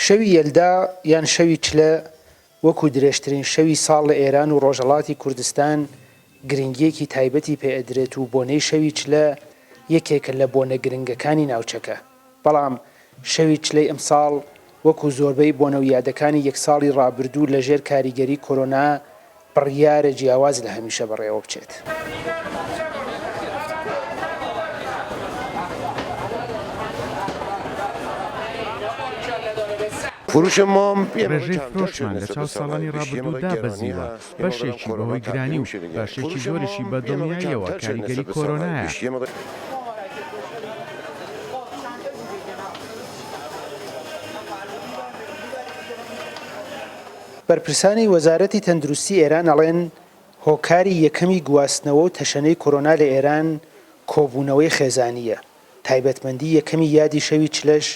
شەوی یەلدا یان شەوی چلە وەکوو درێژترین شەوی ساڵ لە ئێران و ڕۆژهەڵاتی کوردستان گرنگییەکی تایبەتی پێ ئەدرێت و بۆنەی شەوی چلە یەکێکە لە بۆنە گرنگەکانی ناوچەکە. بەڵام شەوی چلەی ئەمساڵ وەکوو زۆربەی بۆنە و یادەکانی یەک ساڵی ڕابردوو لەژێر کاریگەری کۆرۆنا بڕیارە جیاواز لە هەمیشە بەڕێوە بچێت. ڕێژەی فرۆشمان لە چاو ساڵانی ڕابردوو دابەزیوە، بەشێکی بەهۆی گرانی و بەشێکی زۆریشی بە دڵنیاییەوە کاریگەری کۆرۆنایە. بەرپرسانی وەزارەتی تەندروستی ئێران ئەڵێن، هۆکاری یەکەمی گواستنەوە و تەشەنەی کۆرۆنا لە ئێران کۆبوونەوەی خێزانییە، تایبەتمەندی یەکەمی یادی شەوی چلەش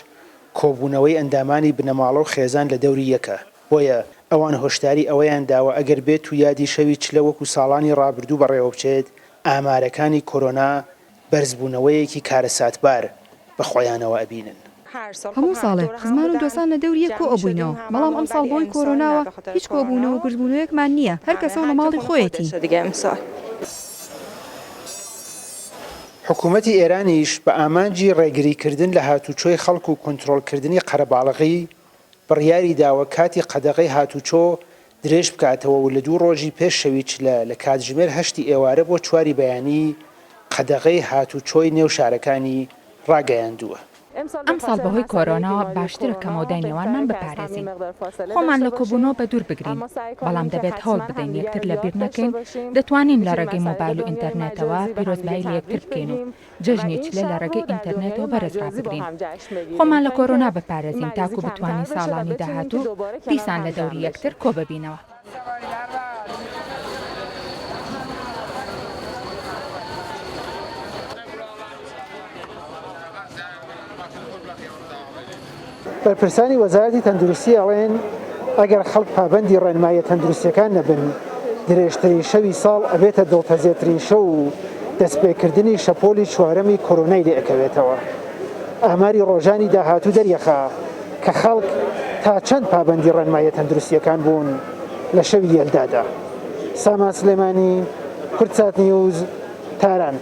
کۆبوونەوەی ئەندامانی بنەماڵە و خێزان لە دەوری یەکە، بۆیە ئەوان هۆشداری ئەوەیان داوە ئەگەر بێتو یادی شەوی چلە وەکو ساڵانی ڕابردوو بەڕێوەبچێت ئامارەکانی کۆرۆنا بەرزبوونەوەیەکی کارەساتبار بە خۆیانەوە ئەبینن. هەموو ساڵێ خزمان و دۆستان لە دەوری یەک کۆ ئەبووینەوە، بەڵام ئەمساڵ بەهۆی کۆرۆناوە هیچ کۆبوونەوە و گردبوونەوەیەکمان نییە، هەر کەسە و لە ماڵی خۆیەتی. حکوومەتی ئێرانیش بە ئامانجی ڕێگریکردن لە هاتوچۆی خەڵک و کۆنترۆڵکردنی قەرەباڵغی، بڕیاری داوە کاتی قەدەغەی هاتوچۆ درێژ بکاتەوە و لە دوو ڕۆژی پێش شەوی چلە لە کاتژمێر هەشتی ئێوارە بۆ چواری بەیانی قەدەغەی هاتوچۆی نێو شارەکانی ڕاگەیاندووە. ئەمساڵ بەهۆی کۆرۆناوە باشترە کە مەودای نێوانمان بپارێزین، خۆمان لە کۆبوونەوە بەدوور بگرین، بەڵام دەبێت هەوڵ بدەین یەکتر لەبیر نەکەین، دەتوانین لە ڕێگەی مۆبایل و ئینتەرنێتەوە پیرۆزبایی لە یەکتر بکەین و جەژنی چلە لە ڕێگەی ئینتەرنێتەوە بەرز ڕابگرین. خۆمان لە کۆرۆنا بپارێزین تاکو بتوانین ساڵانی داهاتوو دیسان لە دەوری یەکتر کۆببینەوە. بەرپرسانی وەزارەتی تەندروستی ئەڵێن، ئەگەر خەڵک پابەندی ڕێنماییە تەندروستییەکان نەبن، درێژترین شەوی ساڵ ئەبێتە دڵتەزێترین شەو و دەستپێکردنی شەپۆلی چوارەمی کۆرۆنای لێ ئەکەوێتەوە. ئاماری ڕۆژانی داهاتوو دەریەخا کە خەڵک تا چەند پابەندی ڕێنماییە تەندروستییەکان بوون لە شەوی یەلدادا. سامان سلێمانی، کوردسات نیوز، تاران.